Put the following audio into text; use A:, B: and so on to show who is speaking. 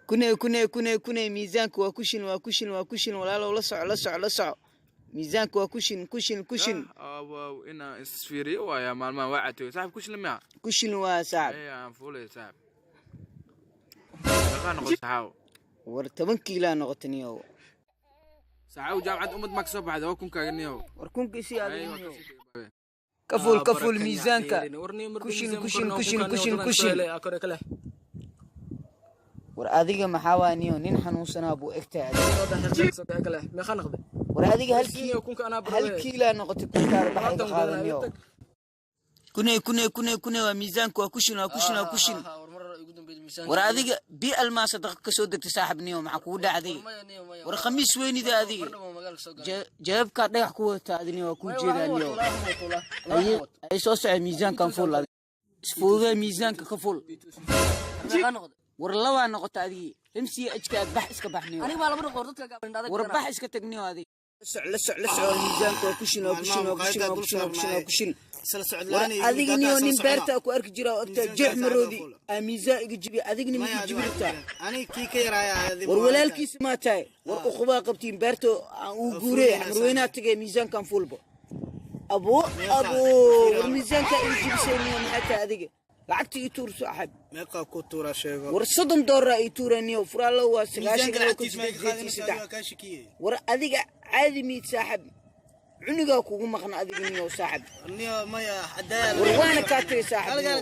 A: Kuney, kuney, kuney, kuney, miisaanka waa kushin, waa kushin, waa kushin. Walaalow, la soco, la soco, la soco. Miisaanka waa kushin, kushin, kushin.
B: Wow, inaan isfiiriyo waaya. Maalmahan waa catoy, saaxib. Kushin miya?
A: Kushin waa, saaxib.
B: Ee aan fuulay, saaxib. Meeqaa noqon, saxaaw?
A: War 10 kiilaa noqota, niyow.
B: Saxaaw, jaamacad Ummad maa kasoo baxday? Waa kunkaaga, niyow.
A: War kunkiisii adiga, niyow. Ka fuul, ka fuul miisaanka. Kushin, kushin, kushin, kushin, kushin. War adiga maxaa waa, niyo? Nin xanuunsanaa buu egtahay adiga. War adiga hal kiilaa noqotay. Kunkaada baxayga qaada, niyow. Kuney, kuney, kuney, kuney, waa miisaanka, waa kushin, waa kushin, waa kushin. War adiga bi almaa sadaqa kasoo degtay, saaxib. Niyo, maxaa kugu dhacday? War khamiis weynida adiga. Jawaabkaa dhagax ku wadataa adini, waa kuu jeedaa, niyo. Ay soo socay miisaankan fuul. Adiga isfuudee, miisaanka ka fuul. War labaa noqota adigi. MCH-ka bax, iska bax, niyo. War bax, iska tag, niyo. Adiga la soc, la soc, la soco. Miisaanka waa kushin, waa kushin, waa kushin, waa kushin, waa kushin, waa kushin. War adiga, niyo, nin beerta ku arki jira oo ogtaa jeex maroodi aa miisaan iga jibi. Adigna ma iga jibi rabtaa? War walaalkiisa maa tahay? War uqubaa qabtiin beerta aan uu guurey xamarweynaa tagay. Miisaankan fuulba, abo, abo. War miisaankaa iga jibisay, niyo. Maxay tahay adiga? Lacagta ii tuur, saaxib.
C: Meeqaa ku tuura? Sheego.
A: War $30 ii tuura, niyo. Furaallo waa 92 kun 8 8 3. War adiga caadi miid, saaxib? Cunugaa kugu maqna adiga, niyo, saaxib. War waana kaa tagay, saaxib, niyo.